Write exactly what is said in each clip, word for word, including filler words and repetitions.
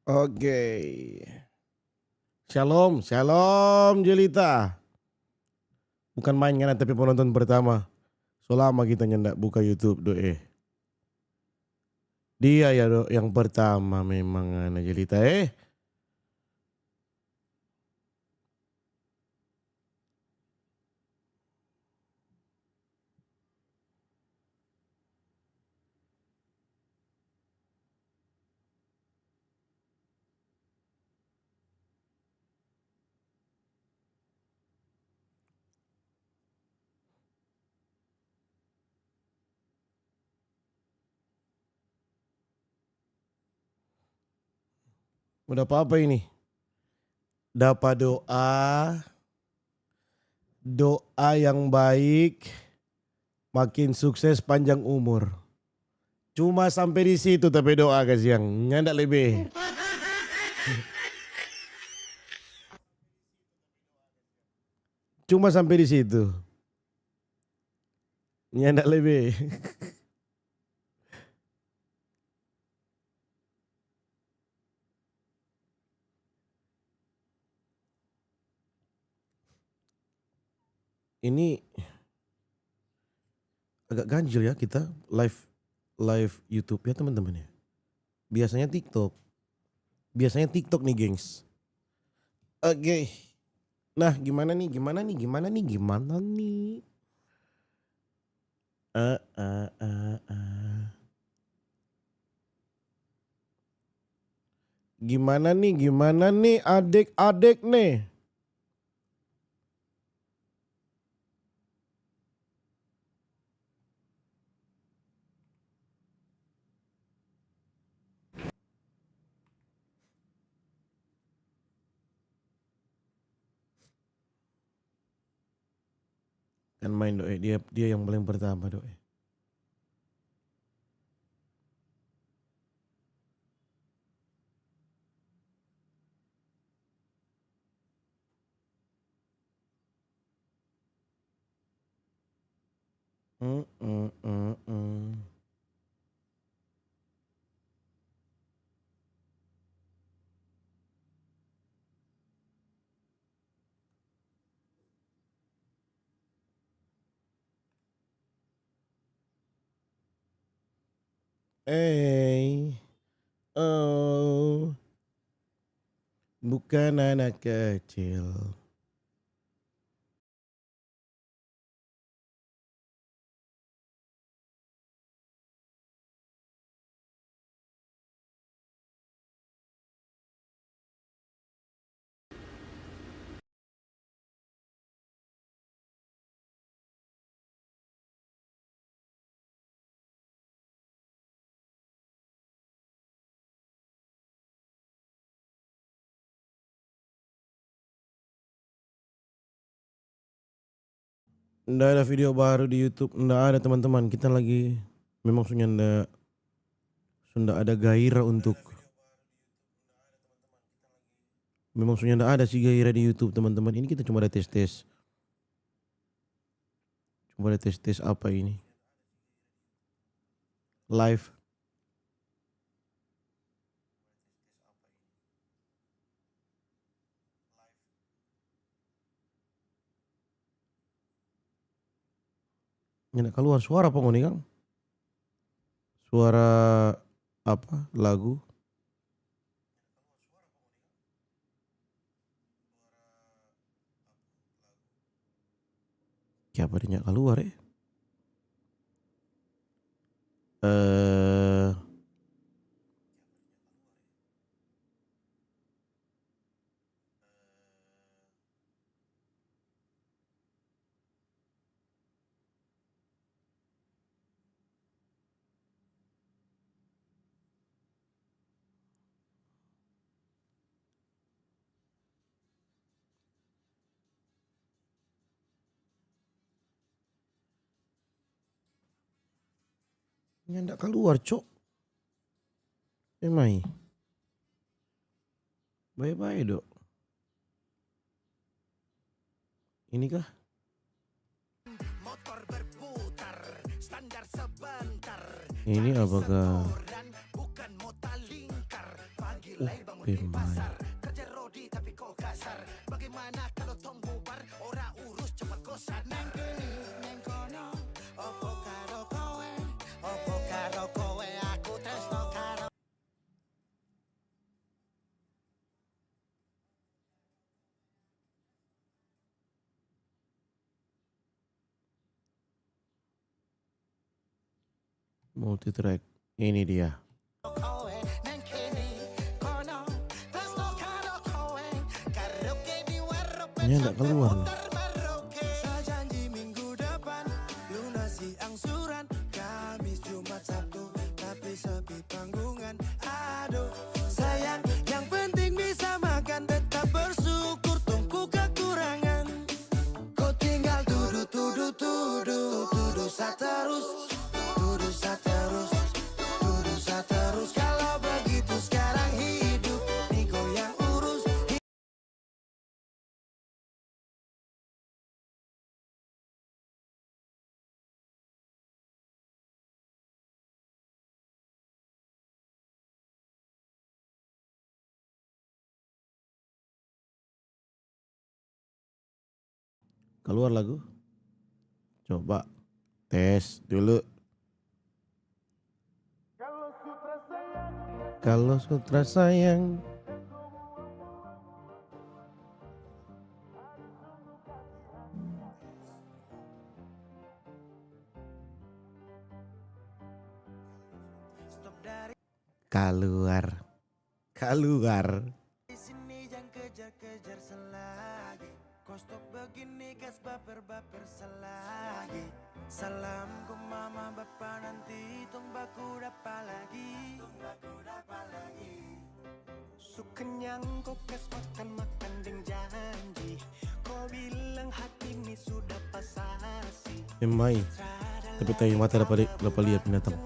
Oke. Shalom, shalom Jelita. Bukan main ngana tapi penonton pertama. So lama kita nyanda buka YouTube do eh. Dia ya do yang pertama memang ngana Jelita eh. Udah apa-apa ini? Dapa doa, doa yang baik, makin sukses, panjang umur. Cuma sampe di situ ta pe doa kasiang, nyanda lebe. Cuma sampe di situ. Nyanda lebe. Ini agak ganjil ya kita live, live YouTube ya teman-teman ya. Biasanya TikTok. Biasanya TikTok nih, gengs. Oke. Nah, gimana nih? Gimana nih? Gimana nih? Gimana nih? Eh, eh, eh, eh. Gimana nih? Gimana nih, adek-adek nih? Kan main do eh, dia, dia yang paling pertama do eh. Mm, mm, mm, mm. Ei, oh, bukan anak kecil. Nda ada video baru di YouTube, nda ada, teman-teman. Kita lagi memang su nyanda, su nda ada gairah untuk, memang su nyanda ada si gairah di YouTube, teman-teman. Ini kita cuma ada tes-tes. Cuma ada tes-tes apa ini? Live. Nyanda kaluar suara pa ngoni kang? Suara apa? Lagu? Kiapa dia nyanda kaluar eh? Eh, Nyanda kaluar, cok. Eh, mai. Bae-bae, do. Ini kah? Ini apakah? Tim main. Multi track. Ini dia. Ini nggak keluar loh. Keluar lagu. Coba tes dulu. Kalau Sutra sayang. Kaluar. Kaluar. Di sini jang kejar-kejar selagi. Ko stop bagini, kas baper-baper selagi. Salam ku mama bapa, nanti tong baku dapa lagi. Su kenyang ko kas makan-makan deng janji. Ko bilang hati ni sudah pasasi. Emai. Tapi tai mata dapa li-, dapa lia binatang.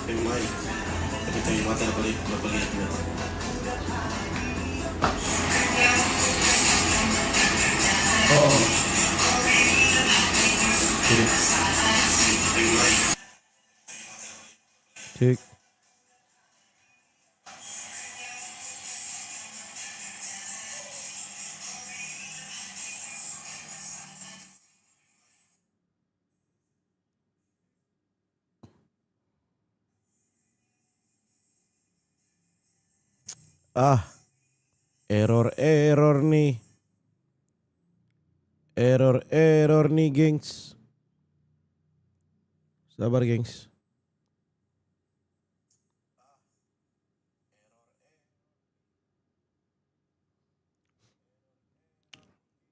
Emai. Tapi tai mata dapa li-, dapa lia binatang. Oh. Cek. Ah, error, error nih. Error, error nih, gengs. Sabar, gengs.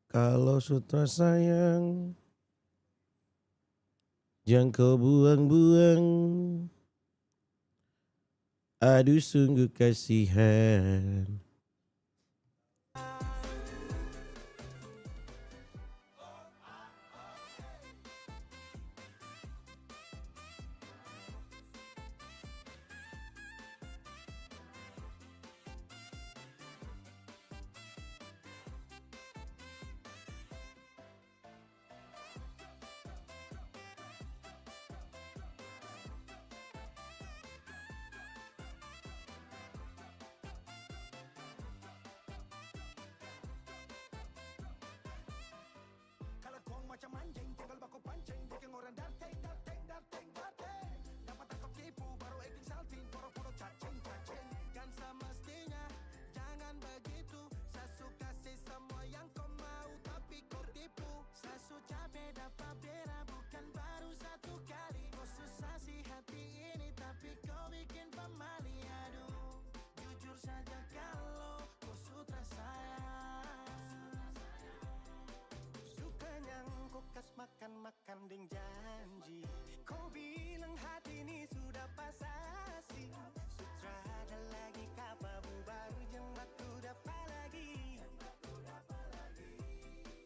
Kalau Sutra sayang, jang ko buang-buang. Aduh, sungguh kasihan. Kala kong macam anjing, tinggal baku pancing, bikin orang darting, darting, darting, darting. Dapat tangkap tipu, baru acting salting, poro-poro cacing, cacing. Kan semestinya jangan begitu, sa su kasi samua yang ko mau, tapi ko tipu. Sa su cabe dapa bera, bukan baru satu kali. Ko su sasih hati ini, tapi ko bikin pamali. Aduh, jujur saja kalo ko Sutra sayang. Su kenyang ko kas makan-makan deng janji. Ko bilang hati ni sudah pasasi. Sutra ada lagi kapa bubar, jang baku dapa lagi.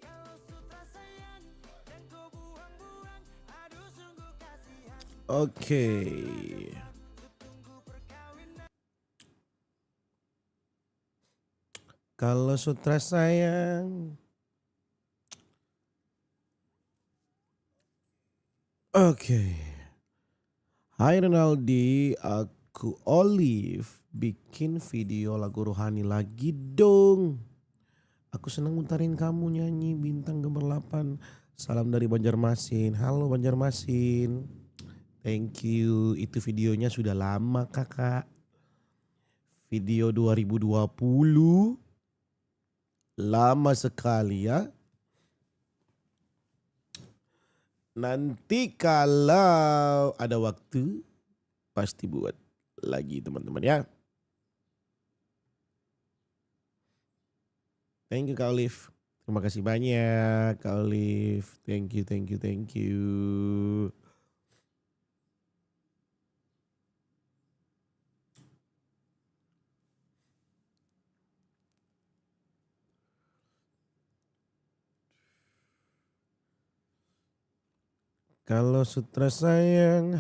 Kalau Sutra sayang, jang ko buang-buang. Aduh, sungguh kasihan. Oke. Kalau Sutra sayang, Oke. Hai Renaldi, aku Olive bikin video lagu rohani lagi dong. Aku senang mutarin kamu nyanyi Bintang Gemerlapan. Salam dari Banjarmasin. Halo Banjarmasin. Thank you. Itu videonya sudah lama, Kakak. Video dua ribu dua puluh. Lama sekali ya. Nanti kalau ada waktu, pasti buat lagi, teman-teman ya. Thank you, Kak Olive. Terima kasih banyak, Kak Olive. Thank you, thank you, thank you. Kalau sutra sayang,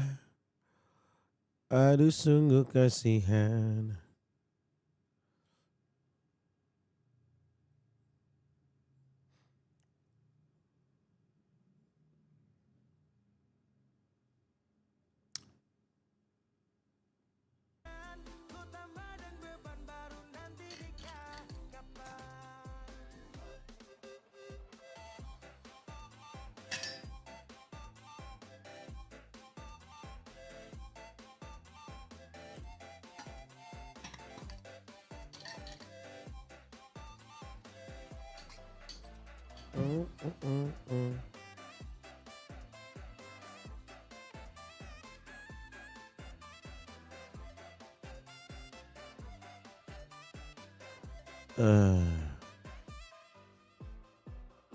aduh sungguh kasihan. Mm, mm, mm, mm. Eh.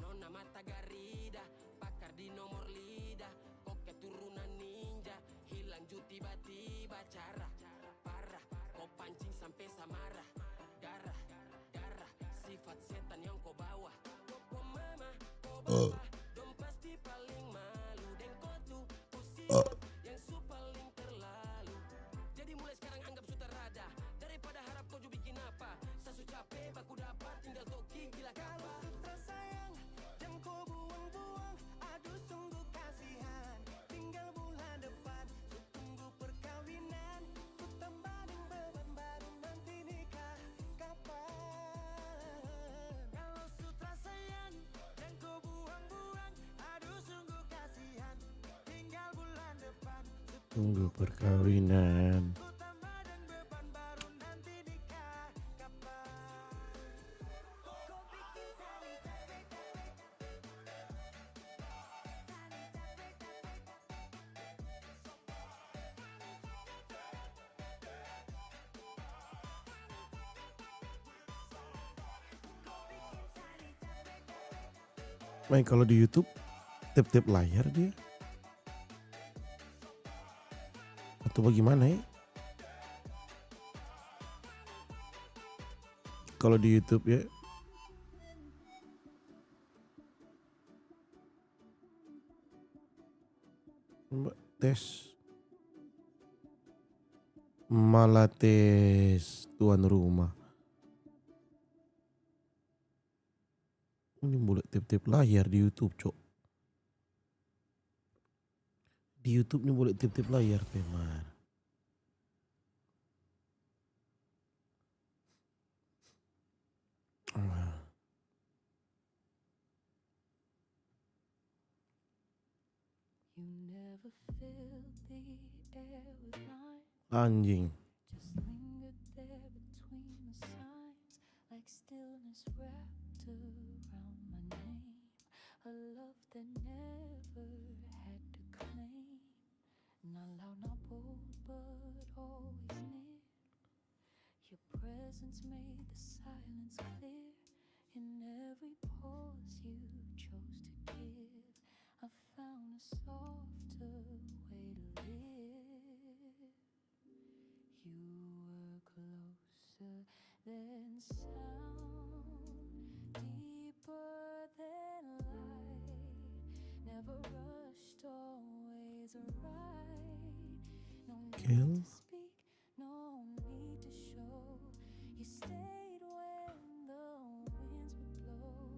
Nona Mata Garida, pakar di nomor lidah, ko keturunan ninja, hilang ju tiba-tiba, cara parah, ko pancing sampe samara, darah, darah, sifat setan yang ko bawa, ko mama, ko bapa, dong pasti paling malu deng ko tu, ko sifat yang su paling terlalu. Jadi mulai skarang anggap su tarada, daripada harap ko ju bikin apa, sa su cape baku dapa, tinggal toki gila kapa. Sutra sayang, jang ko buang-buang, aduh sungguh kasihan, tinggal bulan depan, su tunggu perkawinan, ku tamba deng beban baru nanti nikah kapan. Kalau sutra sayang, jang ko buang-buang, aduh sungguh kasihan, tinggal bulan depan, su tunggu perkawinan. Mai, kalau di YouTube, tap-tap layar dia. Atau bagaimana ya? Kalau di YouTube ya. Tes. Malah tes tuan rumah. Ini boleh tap-tap layar di YouTube, cok. Di YouTube ni boleh tap-tap layar pe mar. Ah. You never filled the air with lines. Anjing. Just lingered there between the signs, like stillness wrapped around my name. A love that never had to claim. Not loud, not bold, but always near. Your presence made the silence clear. In every pause you chose to give, I found a softer way to live. You were closer than sound, deeper than light. Never rushed, always right. No need to speak, no need to show. You stayed when the winds would blow.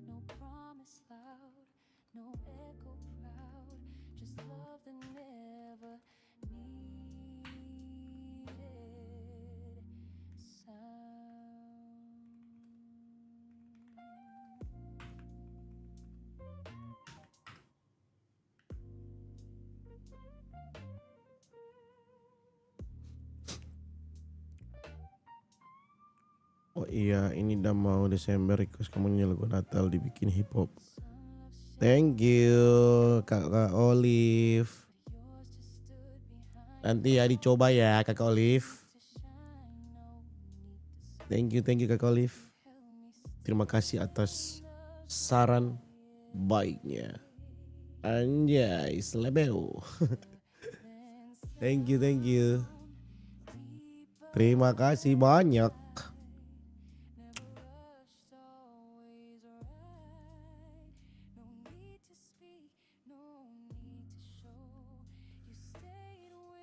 No promise loud, no echo proud. Just love. Oh iya, ini udah mau Desember, request kamu nyanyi lagu Natal dibikin hip hop. Thank you, Kakak Olive. Nanti ya dicoba ya, Kakak Olive. Thank you, thank you, Kakak Olive. Terima kasih atas saran baiknya. Anjay, selebeu. Thank you, thank you. Terima kasih banyak.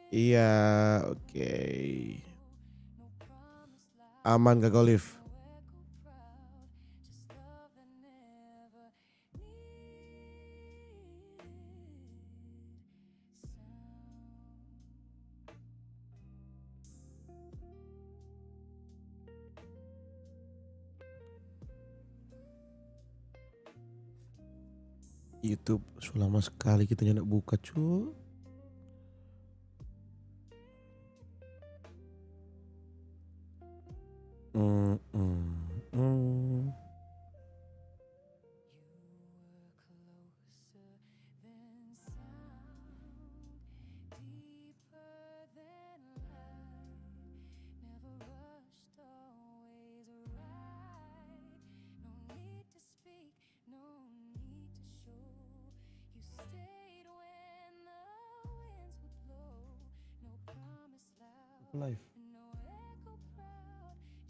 Iya, oke. Aman, Kak Olive? YouTube su lama skali kita nyanda buka, cu. Mm, mm, mm. Live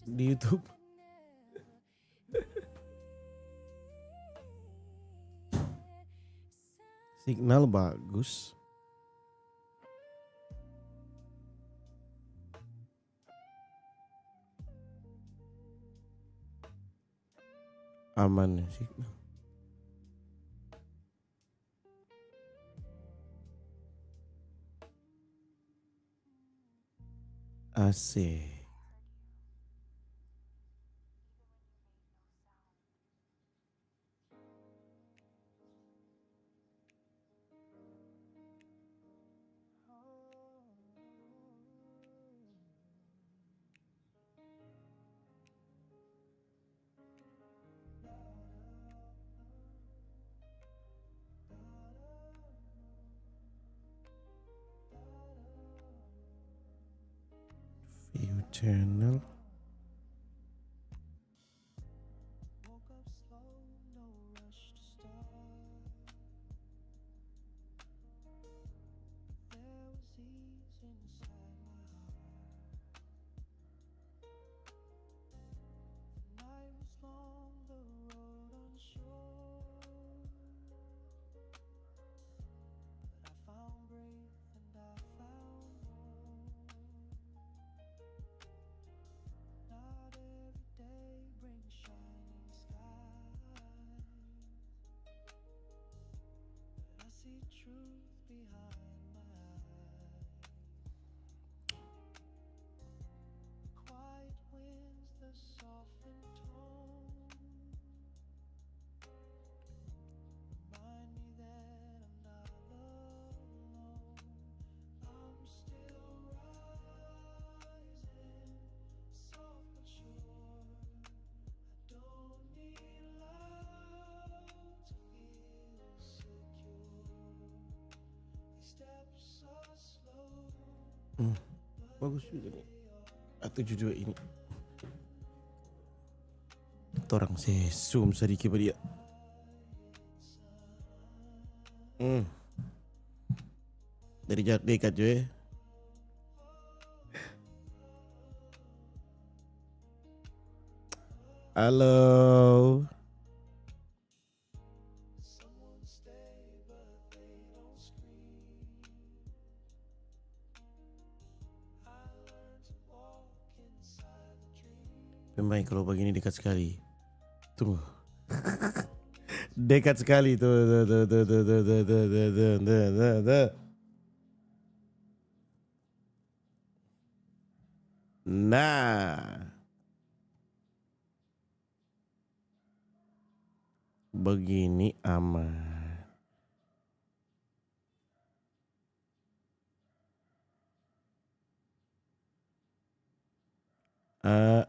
di YouTube. Signal bagus. Aman ya signal. Asik. View channel. Hmm, bagus juga nih. Atau jujur ini. Torang se zoom sadiki pa dia. Hmm. Dari jarak dekat jo, eh. Halo. Pemain kalau begini dekat sekali. Tunggu. Dekat sekali tuh, tuh, tuh. Nah. Begini aman. Eh,